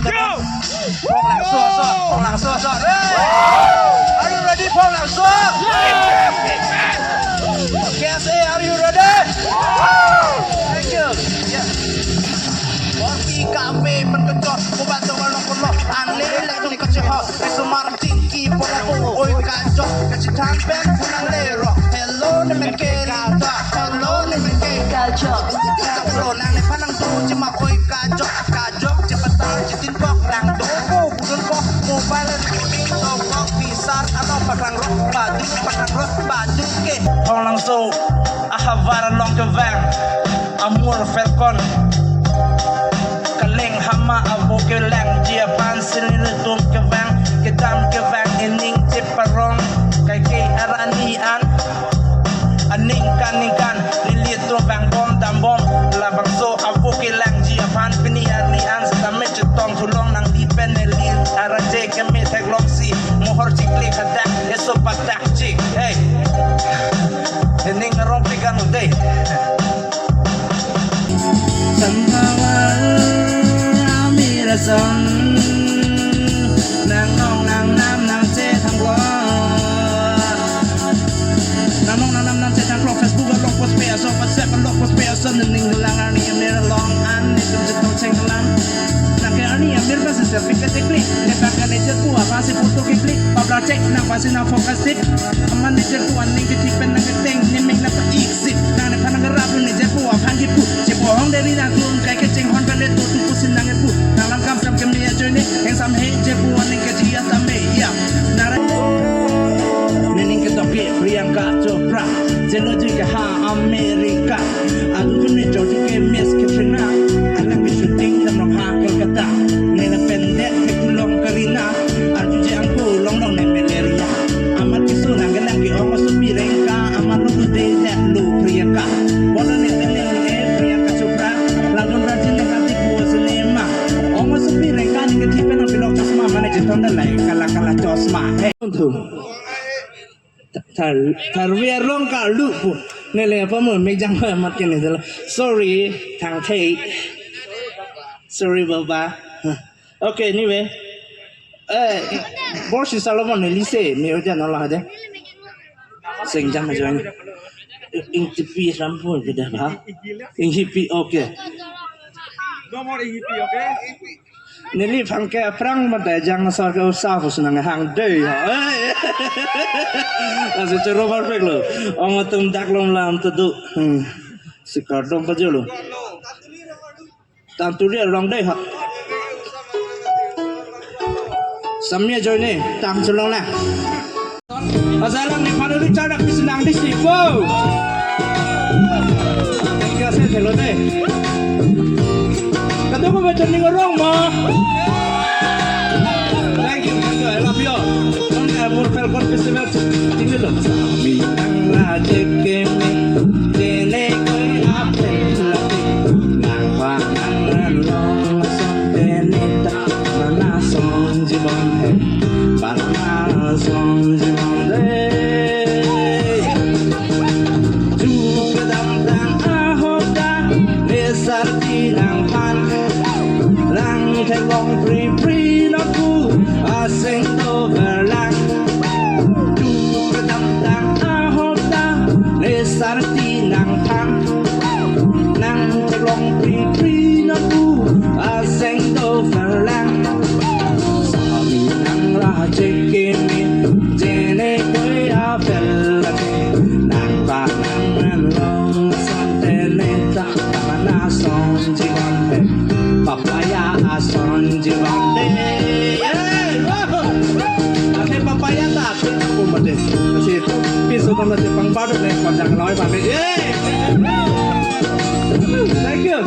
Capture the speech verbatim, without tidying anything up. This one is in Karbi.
Phoklangso, so, Phoklangso, so. Hey! Are you ready, Phoklangso? K S A, are you ready? Thank you. Yeah. Korpi kave pen kejor, kobat jor lo kolo, anle le tung kachehor, isomar chingki polo, oi kajok, kachethan pen punang lero. Hello, ne men ke lita, hello, ne men ke kajok. Kajok, nangne phan nangtuji ma oi kajok, kajok, chepatar, chetin pok, lang do ko, budun ko, mobile, recording, so ko, pisar, ano, paklang ro, badu, paklang ro, badu ke. Phoklangso ahavar along kevang, Amur Falcon. Kaleng hama avo kelangji aphan si nelitum kevang, kedam kevang ining cheparong, kaike arni an. Aningkan ningkan nelitum vangbom dambom, labangso avo kelangji aphan pini arni an sitame chetong thulong nangdi pen neli arje keme theklongsi mohor chiklik hadak eso patak chik. Hey. Ining arong pikan ude. Santawal amir ason, nangnong nangnam nangchethanglo. Nangnong nangnam nangchethanglo, Facebook along post pe ason, WhatsApp along post pe ason, ning lang arni amir along an, nitum chetong chenglang. Nangke arni amir basi selfie kacheklik, ne bangke ne cherpu aphansi photo keklik, babla chek nangphansi nang focus tip. Amat ne cherpu aning kethik pen nangketeng, ne meng nangpa-ik sip, nangne phan nangkerap ne cherpu aphan kipu, chepu hong deri nangtum kai kechenghon pen le to tu pusin nangkepu, nanglam kam sam keme ajoine, hengsam he cherpu aning keji atame, ya, nara. Nening ketok ke Priyanka Chopra, jelo jui ke ha America, adu jun ne jo jui ke Miss Katrina, alang ke shooting dam rong ha Kolkata, ne lapen det ke kulong Karina, arju je angko long long ne malaria. Amat kisu nangkelang ke ong asopi rengka, amat lo tu de det lo Priyanka. Bodo ne teneng e Priyanka Chopra, langdun rajin ne hati buo cinema. Ong asopi rengka ne kethik pen nangpilok chosma, mane cheton dalai kala kala chosma. Hey. Untung. Thar, tharve arong karlu pu. Nele apa mo mejang amat kene jala. Sorry, thangthei. Sorry, baba. Huh. Okay, anyway. Eh, Borsi Solomon ne lise, me oja nola aja. Sengjam aja ni. Ing tipi rampu kita ha. Ing hipi, okay. No more hipi, okay? Neliphan ke aphrang mate jang asor ke usa pusi nanghang dei ha. Eh. Lasi choro perfect lo. Ong atum dak lom lam tedu. Hmm. Si kardom pajolo. Tanturi along dei ha. Samya joine tam chelong na. Asalang ne phan uri charak pisi nangdi si po. Thank you, ase thelo de. Kadokave turning arong ma. Thank you, thank you, I love you all. Nang Amur Falcon Festival, tinggal dong. Sami nang lajek keme, jene koi apel lagi. Nang pa nang ran long son tene ta, mana son jibon he. Parma son jibon de. Ju kedamtang ahok ta, ne sarpi nangphan. Lang theklong pri pri nonpu, aseng dover lang. Ju kedamtang ahok ta, ne sarpi nangphan. Nang theklong pri pri nonpu, aseng dover lang. Sami nang lajek keme, jene koi apel lagi. Nang pa nang ran long son tene ta, mana son jibon he. Papaya ason jibon he. Hey, wow. Ake papaya ta, ake ta kumate. Kasi piso tama si pang baru le, pang jang noi pang. Hey. Thank you.